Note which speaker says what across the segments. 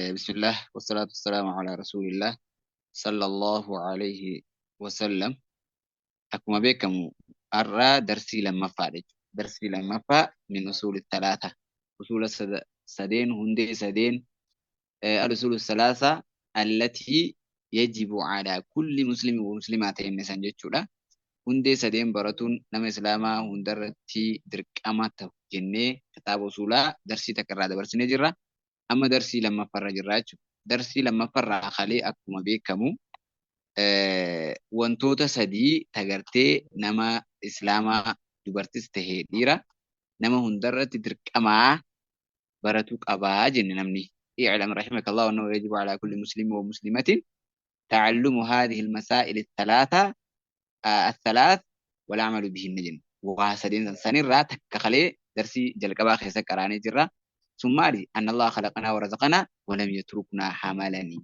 Speaker 1: بسم الله والصلاة والسلام على رسول الله صلى الله عليه وسلم. Akkuma beekamu har'aa darsii lammaffaadha jechuudha. Darsii lammaffaa min usuuli talaata. Usuula sadeen hundee sadeen al-usuulu salaasa allatii yajibu alaa kulli muslimin wa muslimaa ta'e san jechuudha. Hundee sadeen baratuun nama islaamaa hundarratti dirqama ta'u jennee kitaaba usuulaa darsii takka irraa dabarsinee jirra. Amma darsii lammaffaarra jirra jechuudha. Darsii lammaffaarraa kalee akkuma beekamu wantoota sadii tagartee nama islaamaa dubartis tahee dhiira nama hundarratti dirqamaa baratuu qabaa jenne namni. اعلم رحمك الله أنه يجب على كل مسلم ومسلمة تعلم هذه المسائل الثلاثة الثلاث والعمل بهن جن. وسدين سنرى تكخلي درسي جلقبا خيسا قراني جرا. ثم أن الله خلقنا ورزقنا ولم يتركنا حملني.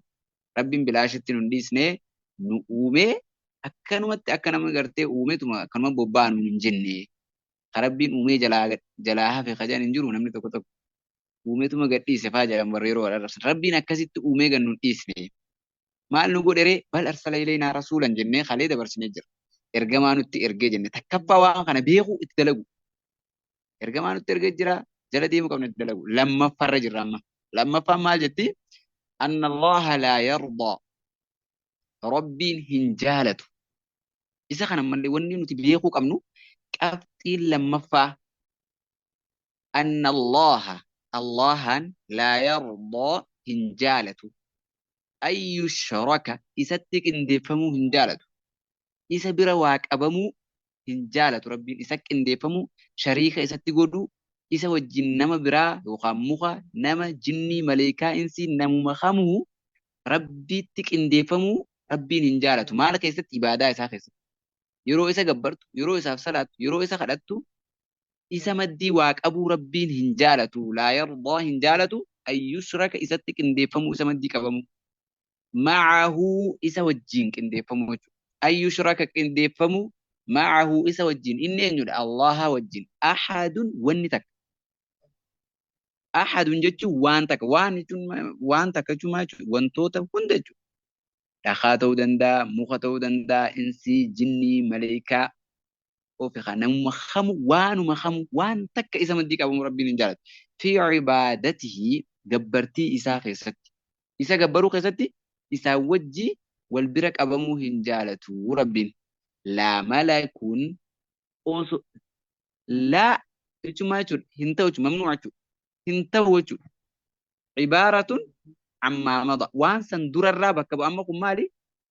Speaker 1: رب بلاشت نديسني nu uumee akkanumatti akka nama gartee uumeetuma akkanuma bobba'an hin jenne. Rabbiin uumee jalaa hafe kajaan hin jiru namni tokko tokko. Uumeetuma gadhiise faa jedhan warra yeroo wal arrabsan. Rabbiin akkasitti uumee gad nu hin dhiisne. Maal nu godhe ree? Bal arsala ilaynaa rasuulan jennee kalee dabarsinee jira. Ergamaa nutti ergee jenne. Takkaffaa waan kana beekuu itti dalagu. Ergamaa nutti ergee jira. Jala deemuu qabna itti dalagu. Lammaffaarra jirra amma. Lammaffaan maal jetti? Anna Allaha laa yardaa. Rabbiin hin jaalatu. Isa kana malee wanni nuti beekuu qabnu qabxiin lammaffaa anna Allaha Allahan laa yardaa hin jaalatu. An yushraka isatti qindeeffamuu hin jaalatu. Isa bira waa qabamuu hin jaalatu. Rabbiin isa qindeeffamuu shariika isatti godhuu isa wajjin nama biraa yookaan muka nama jinnii maleekaa insii namuma kamuu Rabbiitti qindeeffamuu Rabbiin hin jaalatu. Maal keessatti? Ibaadaa isaa keessatti. Yeroo isa gabbartu, yeroo isaaf salaattu, yeroo isa kadhattu isa maddii waa qabuu Rabbiin hin jaalatu. Laa yardaa hin jaalatu an yushraka isatti qindeeffamuu isa maddii qabamuu. Ma'ahu isa wajjin qindeeffamuu jechuudha. An yushraka qindeeffamuu ma'ahu isa wajjin. Inni eenyudha? Allaha wajjin. Ahadun wanni takka. Ahadun jechuun waan takka. Waan jechuun waan takka jechuun maal jechuudha? Wantoota hunda jechuudha. Dhakaa ta'uu danda'a, muka ta'uu danda'a, insii, jinnii, maleekaa, ofi kaa namuma kamu waanuma kamu waan takka isa maddii qabamu Rabbiin hin jaalatu. Fi ibaadatihi gabbartii isaa keessatti. Isa gabbaruu keessatti isaa wajji wal bira qabamuu hin jaalatu Rabbiin. Laa malakun osoo laa jechuun maal jechuudha? Hin ta'u jechuudha. Mamnuu jechuudha. Hin ta'u jechuudha. Ibaaratun ammaa mada. Waan san durarraa bakka bu'a. Amma kun maali?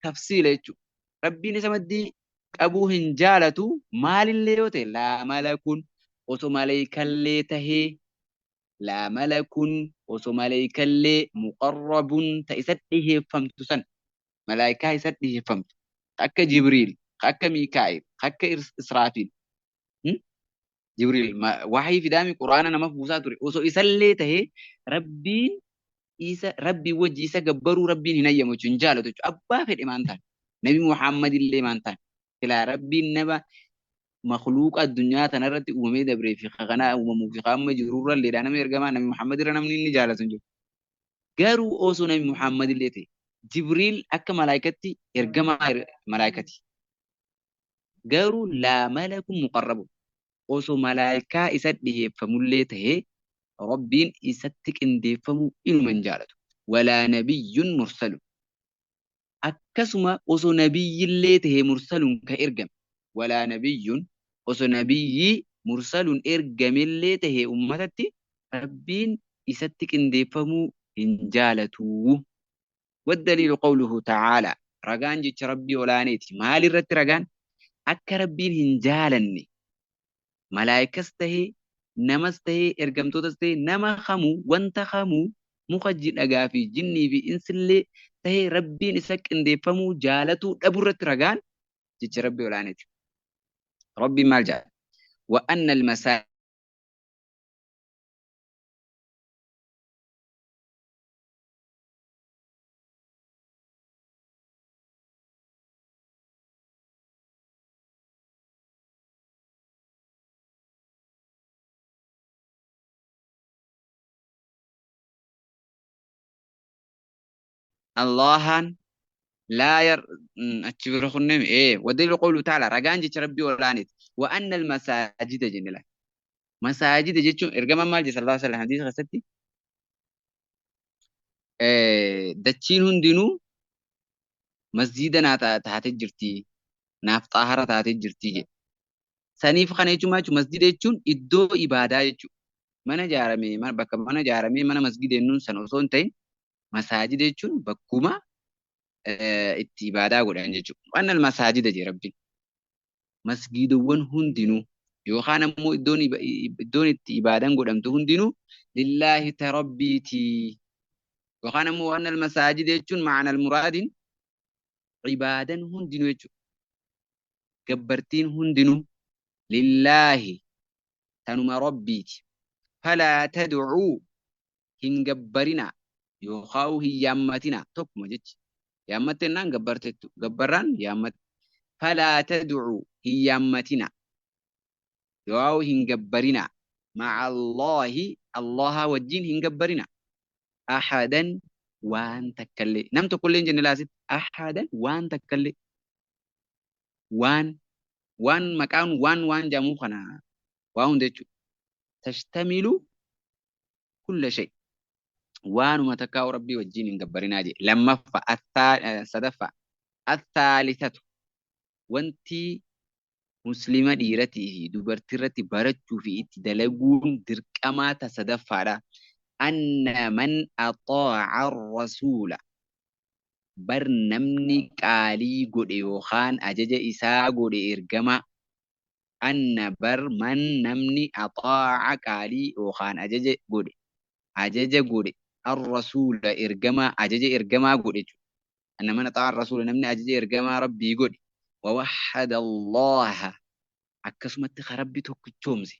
Speaker 1: Tafsiila jechuudha. Rabbiin isa maddii qabuu hin jaalatu maalillee yoo ta'e laa malakun osoo maleeykallee tahee laa malakun osoo maleeykallee muqarrabun ta isa dhiheeffamtu san malaayikaa isa dhiheeffamtu akka Jibriil akka Miikaa'il akka Israafiil Jibriil wahii fidaami Qur'aana nama buusaa ture osoo isallee tahee Rabbiin isa Rabbii wajji isa gabbaruu Rabbiin hin hayyamu jechuun hin jaalatu jechuudha. Abbaa fedhe maan taane Nabi Muhammad illee maan taane silaa Rabbiin nama makhluuqa addunyaa tanarratti uumamee dabree fi kanaa uumamuu fi amma jirurra illee nama ergamaa Nabi Muhammad irra namni inni jaalatu hin jiru. Garuu osoo Nabi Muhammad illee ta'e Jibriil akka malaayikatti ergamaa malaayikati. Garuu laa malakun muqarrabun osoo malaayikaa isa dhiheeffamullee ta'ee Rabbiin isatti qindeeffamuu inuma hin jaalatu. Walaa nabiyyun mursalun akkasuma osoo nabiyyillee ta'ee mursalun ka ergame. Walaa nabiyyun osoo nabiyyii mursalun ergamellee ta'ee ummatatti Rabbiin isatti qindeeffamuu hin jaalatu. Waddaliilu qawluhu ta'aalaa ragaan jecha Rabbii olaaneeti. Maalirratti ragaan? Akka Rabbiin hin jaalanne malaayikas tahee namas tahee ergamtootas tahee nama kamuu wanta kamuu muka dhagaa fi jinnii fi insillee tahee Rabbiin isa qindeeffamuu jaalatuu dhaburratti ragaan jecha Rabbii olaaneeti. Rabbiin maal jedha? Wa anna al-masaa Allahan laa yar achi bira kunneen wadaliilu qawluhu ta'ala ragaan jecha rabbii olaaniiti. Wa anna almasaajida jenne laal. Masaajida jechuun ergamaan maal jedhe sallallahu alaihi wasallam hadiisa keessatti dachiin hundinuu masjiida naa taatee jirti, naaf xaahara taatee jirti jedhe. Saniif kana jechuun maal jechuun masjiida jechuun iddoo ibaadaa jechuudha. Mana ijaaramee bakka mana ijaaramee mana masgiida jennuun sana osoo hin ta'in masaajida jechuun bakkuma itti ibaadaa godhan jechuudha. Waan masaajida jedhe Rabbiin. Masgiidowwan hundinuu yookaan ammoo iddoon itti ibaadaan godhamtu hundinuu lillaahi ta rabbiiti. Yookaan ammoo waan masaajida jechuun ma'ana muraadiin ibaadan hundinuu jechuudha. Gabbartiin hundinuu lillaahi tanuma rabbiiti. Falaa tad'uu hin gabbarinaa yookaan hin yaammatinaa tokkuma jechi. Yaammatte jennaan gabbartettu gabbarraan yaammatte. Falaa tad'uu hin yaammatinaa yookaan hin gabbarinaa ma'a Allaahi Allaha wajjin hin gabbarinaa. Ahadan waan takkallee nam tokkollee hin jenne laasitti ahadan waan takkallee waan waan maqaan waan waan jedhamu kana waa hunda jechuudha. Tashtamilu kulla shay waanuma takkaa rabbii wajjin hin gabbarinaa jedhe. Lammaffaa sadaffaa athaalisatu wanti muslima dhiiratii fi dubartii irratti barachuu fi itti dalaguun dirqamaa ta sadaffaadha. Anna man axaaca rasuula bar namni qaalii godhe yookaan ajaja isaa godhe ergama. Anna bar man namni axaaca qaalii yookaan ajaja godhe ar-rasuula ergamaa ajaja ergamaa godhe jechuudha. Anna man axaaca rasuula namni ajaja ergamaa rabbii godhe wawahhada Allaha akkasumatti ka rabbi tokkichoomse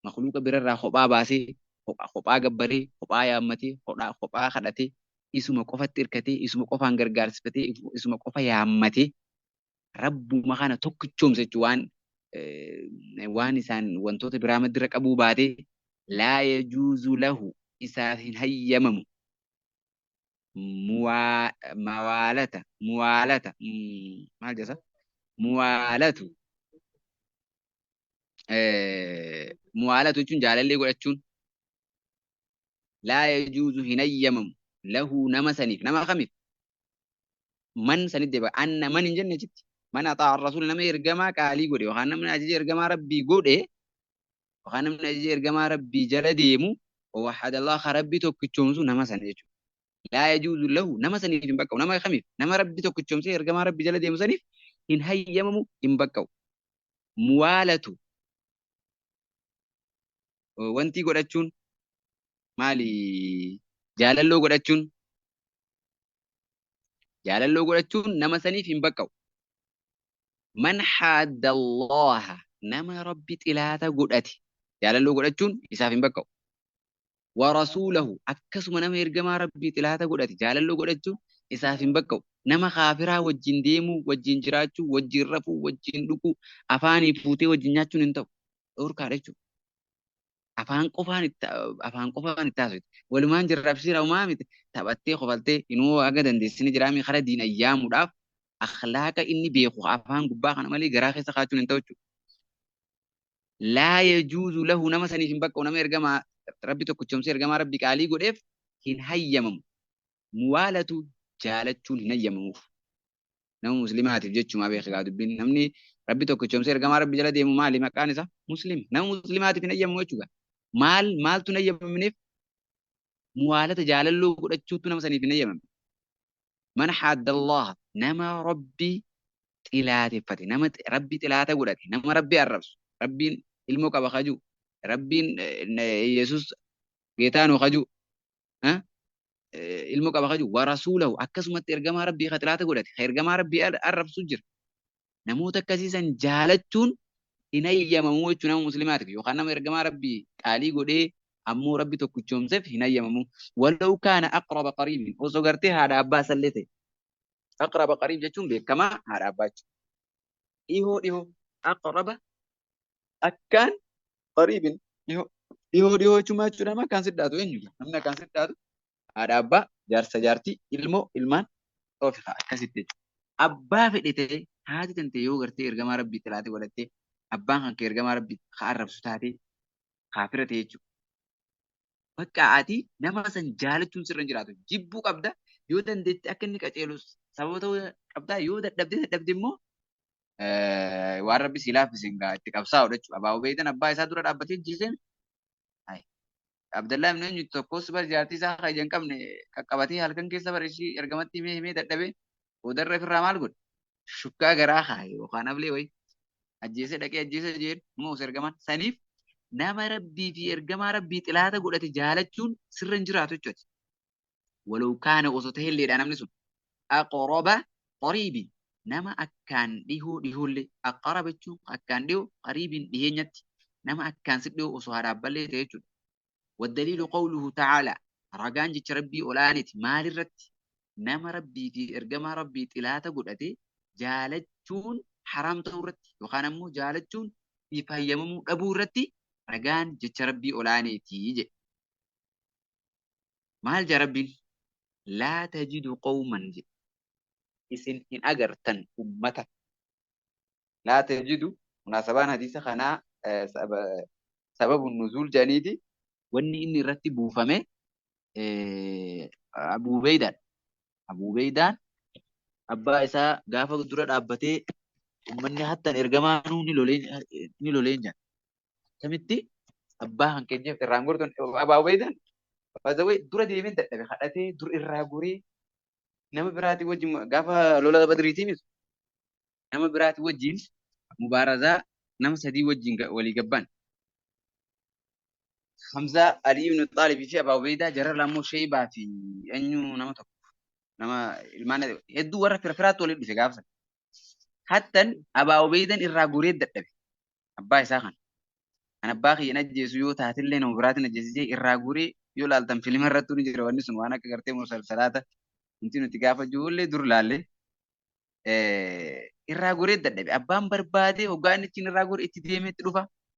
Speaker 1: makhluuqa birarraa kophaa baasee kophaa gabbaree kophaa yaammatee kophaa kadhatee isuma qofatti hirkatee isuma qofaan gargaarsifatee isuma qofa yaammatee rabbuma kana tokkichoomse jechuudha waan waan isaan wantoota biraa maddira qabuu baatee laa yajuuzu lahu isaaf hin hayyamamu mawaalata muwaalata maal jedha muwaalatu muwaalatu jechuun jaalallee godhachuun laa yajuuzu hin hayyamamu lahu nama saniif nama kamiif man sanit deeba anna man hin jenne jetti man axaa'a rasuula nama ergamaa qaalii godhe yookaan namni ajaja ergamaa rabbii godhe yookaan namni ajaja ergamaa rabbii jala deemu wahada Allah ka rabbii tokkichoomsu nama sana jechuudha. Laa yajuuzu lahu nama saniif hin baqqa'u nama kamiif nama rabbii tokkichoomsee ergamaa rabbii jala deemu saniif hin hayyamamu hin baqqa'u. Muwaalatu wanti godhachuun maali jaalalloo godhachuun jaalalloo godhachuun nama saniif hin baqqa'u. Man haadda Allaha nama rabbi xilaata godhate jaalalloo godhachuun isaaf hin baqqa'u. Wa rasuulahu akkasuma nama ergamaa rabbii xilaata godhate jaalalloo godhachuun isaaf hin baqqa'u. Nama kaafiraa wajjin deemuu, wajjin jiraachuu, wajjin rafuu, wajjin dhuguu, afaanii fuutee wajjin nyaachuun hin ta'u. Dhorkaadha jechuudha. Afaan qofaan itti haasofti. Walumaan jirraabsiira umaa miti taphattee kofaltee inuu haga dandeessini jiraami kara diin ayyaamuudhaaf akhlaaqa inni beeku afaan gubbaa kana malee garaa keessa kaachuun hin ta'u jechuudha. Laa yajuuzu lahu nama saniif hin baqqa'u nama ergamaa rabbi tokkichoomsee ergamaa rabbi qaalii godheef hin hayyamamu. Muwaalatu jaalachuun hin hayyamamuuf. Nama muslimaatiif jechuuma beekaa dubbiin namni rabbi tokkichoomsee ergamaa rabbi jala deemu maali maqaan isaa muslima. Nama muslimaatiif hin hayyamamu jechuudha. Maal maaltu hin hayyamamneef muwaalata jaalalloo godhachuutu nama saniif hin hayyamamne. Man haadda Allah nama rabbi xilaateffate nama rabbi xilaata godhate nama rabbi arrabsu rabbiin ilmoo qaba kaju rabbiin Yesus geetaanoo kaju ilmoo qaba kaju wa rasuulahu akkasumatti ergamaa rabbii ka xilaata godhate ka ergamaa rabbii arrabsu jira. Namoota akkasiisan jaalachuun hin hayyamamu jechuun nama muslimaatiif yookaan nama ergamaa rabbii qaalii godhee ammoo rabbi tokkichoomseef hin hayyamamu. Walaw kaana aqraba qariibin osoo gartee haadha abbaa isallee ta'e. Aqraba qariib jechuun beekamaa haadha abbaa jechuudha. Dhihoo dhihoo aqraba akkaan qariibin dhihoo dhihoo dhihoo jechuun maal jechuudha nama akkaan sidhaatu eenyudha? Namni akkaan sidhaatu haadha abbaa jaarsa jaartii ilmoo ilmaan Oofi akkasitti jechuudha. Abbaa fedhe ta'e haati tante yoo gartee ergamaa rabbii xilaate godhattee abbaan kan kee ergamaa rabbii ka arrabsu taate kaafira ta'e jechuudha. Bakka ati nama san jaalachuun sirra hin jiraatu. Jibbuu qabda yoo dandeette akka inni qaceelu sababa ta'uu qabda yoo dadhabde dadhabde immoo waan rabbi sii laaffise egaa itti qabsaa'u jechuudha. Abaa Ubeeydan abbaa isaa dura dhaabbatee ajjeeseen Abdallaa ibn eenyu tokkos bar jaartii isaa kan ija hin qabne qaqqabatee halkan keessa bar ishii ergamatti himee himee dadhabee boodarra ofirraa maal godhe? Shukkaa garaa kaaye yookaan ablee wayii ajjeesee dhaqee ajjeesee jeen numa us ergamaan saniif nama rabbii fi ergamaa rabbii xilaata godhate jaalachuun sirra hin jiraatu jechuudha. Walaw kaana osoo ta'elleedha namni sun aqraba qariibin nama akkaan dhihoo dhihoollee aqraba jechuun akkaan dhihoo qariibin dhiheenyatti nama akkaan si dhihoo osoo haadha abballee ta'e jechuudha. Waddaliilu qawluhu ta'ala ragaan jecha rabbii ol'aaniti maalirratti nama rabbii fi ergamaa rabbii xilaata godhate jaalachuun haraam ta'uu irratti yookaan ammoo jaalachuun fi fayyamamuu dhabuu irratti ragaan jecha rabbii ol'aaneeti jedhe. Maal jedha Rabbiin? Laa tajidu qawman jedhe. Isin hin agartan ummata. Laa tajidu munaasabaan hadiisa kanaa sababu nuzuul jedhaniiti. Wanni inni irratti buufame Abu Ubeydaadha. Abu Ubeydaan abbaa isaa gaafa dura dhaabbatee ummanni hattan ergamaanuu ni loleen ni loleen jedha. Akkamitti abbaa kan keenya irraan gortuun Abaa Ubeydaan by dura deemee dadhabe kadhatee dur irraa goree nama biraatii wajjin gaafa lola badriitiinis nama biraatii wajjin mubaarazaa nama sadii wajjin walii gabban. Hamzaa Ali ibn Xaalib fi Abaa Ubeydaa jarra lammoo Sheybaa fi eenyu nama tokko nama ilmaan hedduu warra fira firaatti walitti dhufe gaafa sana. Hattan Abaa Ubeydan irraa goree dadhabe abbaa isaa kana. Kan abbaa kiyya hin ajjeesu yoo taatillee nama biraatiin ajjeesisee irraa goree yoo laaltan filima irrattuu ni jira wanni sun waan akka gartee musalsalaata wanti nuti gaafa ijoollee dur laalle irraa goree dadhabe. Abbaan barbaadee hoggaa inni ittiin irraa gore itti deemee itti dhufa.